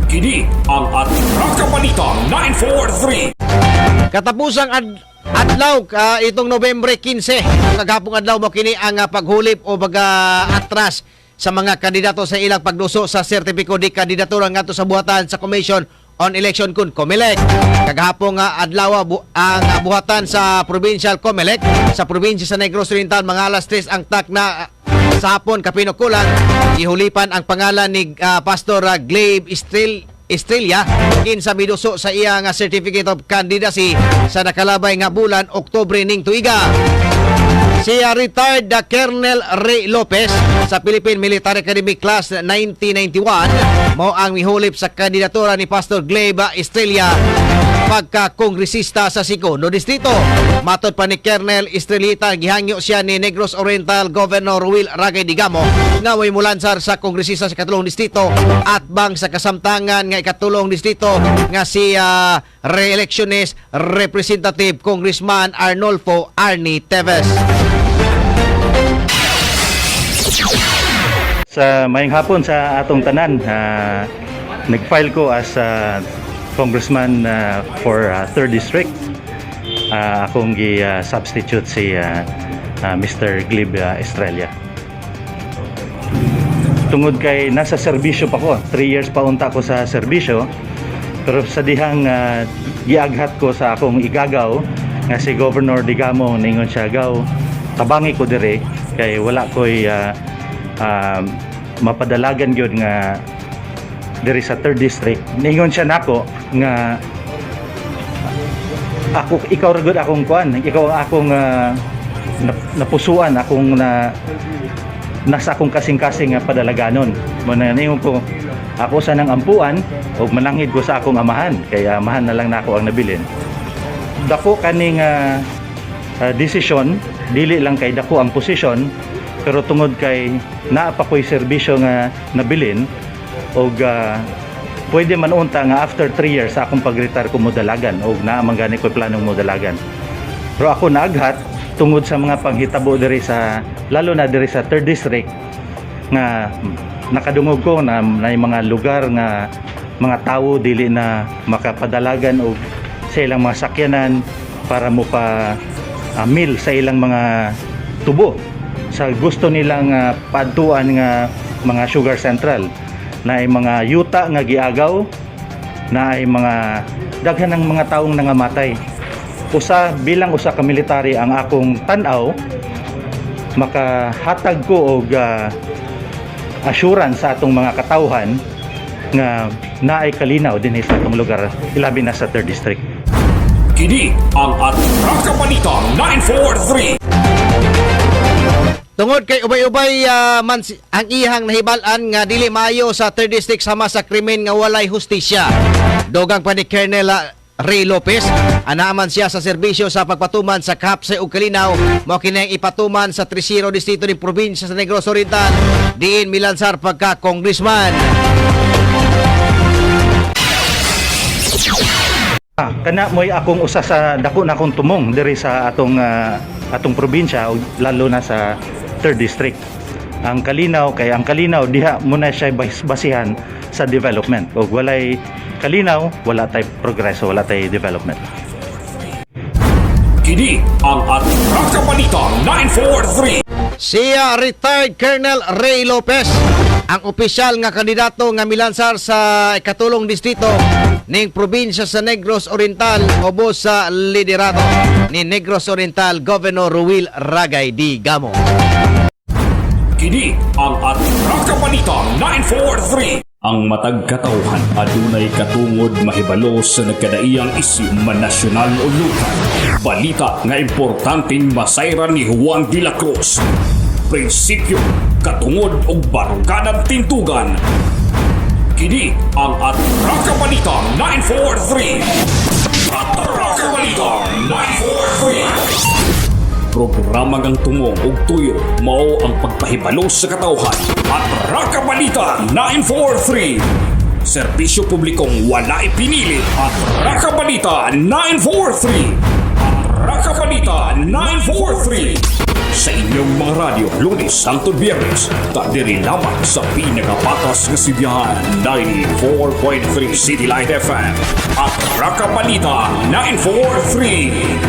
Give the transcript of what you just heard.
Kini ang Atraka Balita 943. Katapusang adlaw itong Nobyembre 15, kagahapong adlaw mo kini ang paghulip o pag atras sa mga kandidato sa ilang pagduso sa sertipiko de kandidatura ngadto sa buhatan sa Commission on Election kun COMELEC. Kagahapon nga adlaw ang buhatan sa Provincial COMELEC sa probinsya sa Negros Oriental, mga alas 3 ang tak na sa hapon kapinukulan, gihulipan ang pangalan ni Pastor Glebe Estrella kinsa miduso sa iya nga certificate of candidacy sa nakalabay nga bulan Oktubre ning tuiga. Si retired Colonel Ray Lopez sa Philippine Military Academy Class 1991 mao ang mihulip sa kandidatura ni Pastor Glebe Estrella pagka-kongresista sa Segundo Distrito. Matod pa ni Colonel Estrellita, gihangyo siya ni Negros Oriental Governor Will Ragay Digamo nga way mulansar sa kongresista sa ikatulong distrito at bang sa kasamtangan nga ikatulong distrito nga si re-electionist Representative Congressman Arnolfo Arnie Teves. Sa maayong hapon sa atong tanan, nag-file ko as congressman for 3rd District. Akong gi-substitute si Mr. Glib Estrella. Tungod kay nasa serbisyo pa ko, 3 years pa unta ko sa serbisyo, pero sa dihang giaghat ko sa akong igagaw nga si Governor Digamo, ningon siya, "Gaw, tabangi ko dire kay wala ko'y mapadalagan gyud nga diri sa 3rd District." Ningon siya nako nga ako, "Ikaw ra gud akong kuan, ikaw ang akong napusuan, akong na nasa akong kasing-kasing nga padalaganon." Mo na ningon ko, ako sa nang ampuan og mananghid ko sa akong amahan, kaya amahan na lang nako ang nabilin. Dako kaning desisyon, dili lang kay dako ang posisyon, pero tungod kay naa pa ko'y serbisyo nga nabilin og pwede man unta nga after 3 years sa akong pag-retire ko modalagan, og naa man gani ko'y planong modalagan. Pero ako naaghat tungod sa mga panghitabo diri sa, lalo na diri sa 3rd District, nga nakadungog ko na na mga lugar nga mga tawo dili na makapadalagan og sa ilang mga sakyanan para mo pa mill sa ilang mga tubo sa gusto nilang paadtuan nga mga sugar central, na ay mga yuta nga giagaw, na ay mga daghan ng mga taong nangamatay. Usa bilang usa ka military, ang akong tan-aw, makahatag ko og assurance sa atong mga katawhan nga naay kalinaw dinhi sa atong lugar, ilabi na sa 3rd District. Kini ang Atraka Balita 943. Tungod kay ubay-ubay man ang ihang nahibal-an nga dili maayo sa 3rd District sama sa krimen nga walay hustisya. Dugang pa ni Colonel Ray Lopez, anaaman siya sa serbisyo sa pagpatuman sa kahapsay ug kalinaw, mao kini ang ipatuman sa Tresiro Distrito ni probinsya sa Negros Oriental diin milansar pagka congressman. Kana mo'y akong usa sa dako na akong tumong diri sa atong probinsya ug lalo na sa 3rd District. Ang kalinaw, kay ang kalinaw diha mo na siya basihan sa development. Ug walay kalinaw, wala tay progreso, wala tay development. Kini ang Atraka Balita 943. Siya retired Colonel Ray Lopez, ang opisyal nga kandidato nga milansar sa ikatulong distrito ning probinsya sa Negros Oriental ubos sa liderato ni Negros Oriental Governor Ruel Ragay Digamo. Kini ang Atraka Balita 943. Ang matag katawhan adunay katungod mahibalo sa nagkadaiyang isyu, man nasyonal o lokal. Balita nga importanteng masayran ni Juan de la Cruz. Prinsipyo, katungod og baruganan tintugan. Kini ang Atraka Balita 943. Atraka Balita 943. Programa ngang tumong ug tuyo mao ang pagpahibalo sa katawhan. Atraka Balita 943. Serbisyo publikong walay pinili. Atraka Balita 943. Atraka Balita 943. Sa inyong mga radyo, Lunes hangtod Biyernes, ta diri lamang sa pinakapatas nga sidyahan, 94.3 City Light FM at Raka Balita 943.